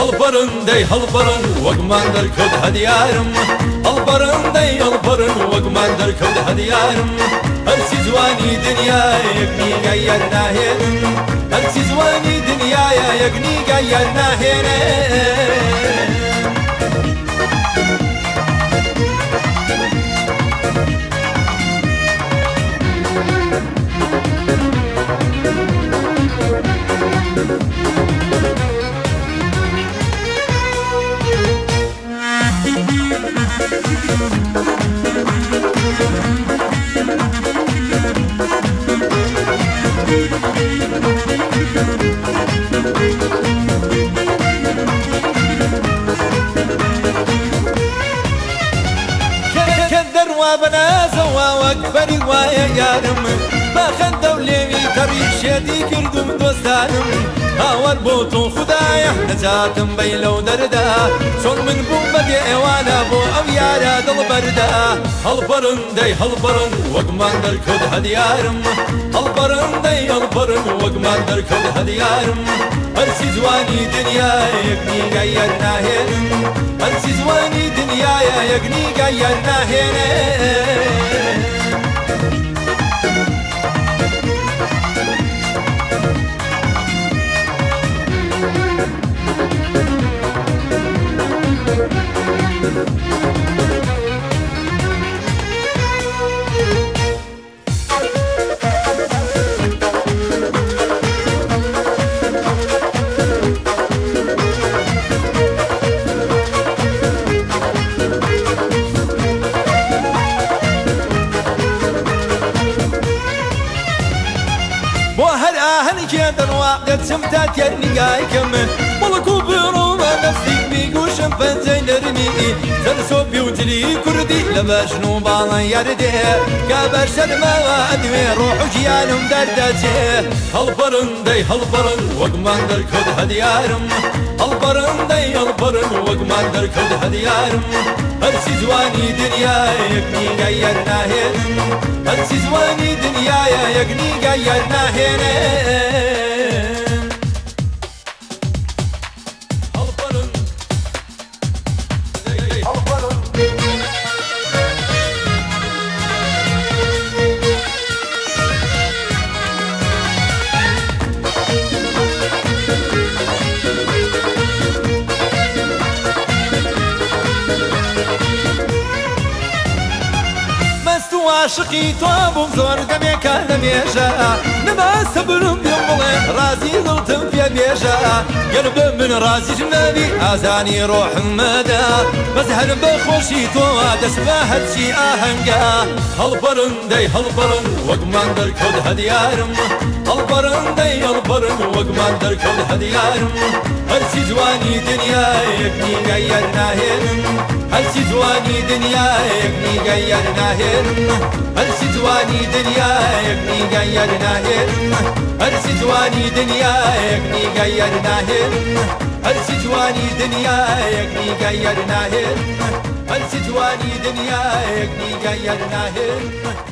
هەڵبڕن دەی هەڵبڕن وەکمان دەرکەوت هەدیارم هەڵبڕن دەی هەڵبڕن وەکمان دەرکەوت هەدیارم هەرچی جوانی دنیایە یەک نیگای یار ناهێنن هەرچی جوانی دنیایە یەک نیگای یار ناهێنن. کە دەروا بەنازەوە وەک بەری وایە یارم بە خەندە و لێوی تەڕی شێتی کردم دۆستانم هاوار بۆ تۆ خودایە نەجاتم بەی لەو دەردا چۆن من بووم بە دێوانە بۆ ئەو یارە دڵ بەردا هەڵبڕن دەی هەڵبڕن وەکمان دەرکەوت هەدیارم هەڵبڕن دەی هەڵبڕن وەکمان دەرکەوت هەدیارم هەرچی جوانی دنیایە یەک نیگای یار ناهێنن هەرچی جوانی دنیایە یەک نیگای یار ناهێنن. بۆ هەر ئاهەنگێ دەڕوا دەچم تا تێر نیگایکەم بەڵکو بڕۆمە نەزیک بیگوشم پەنجەی نەرمی سەرسۆپی و جلی کوردی لە بەژن و باڵای یاردێ کە بە شەرمەوە ئەدوێ ڕۆح و گیانم دەردەچێ هەڵبڕن دەی هەڵبڕن وەکمان دەرکەوت هەدیارم هەڵبڕن دەی هەڵبڕن وەکمان دەرکەوت هەدیارم هەرچی جوانی دنیایە یەک نیگای یار ناهێنن هەرچی جوانی دنیایە یەک نیگای یار ناهێنن. هەڵبڕن دەی هەڵبڕن. مەست و عاشقی تۆ بووم زۆر دەمێکە لەمێژە نەما سەبرم پێم بڵێ ڕازی دڵتم پێ بێژە گەر بە من ڕازیش نەبی ئازانی ڕۆحم مەدە بەس هەر بە خۆشی تۆوە دەچمە هەرچی ئاهەنگە هەڵبڕن دەی هەڵبڕن وەکمان دەرکەوت هەدیارم هەڵبڕن دەی هەڵبڕن وەکمان دەرکەوت هەدیارم هەرچی جوانی دنیایە یەک نیگای یار ناهێنن هەرچی جوانی دنیایە یەک نیگای یار ناهێنن هەرچی جوانی دنیایە یەک نیگای یار ناهێنن هەرچی جوانی دنیایە یەک نیگای یار ناهێنن هەرچی جوانی دنیایە یەک نیگای یار ناهێنن هەرچی جوانی دنیایە یەک نیگای یار ناهێنن.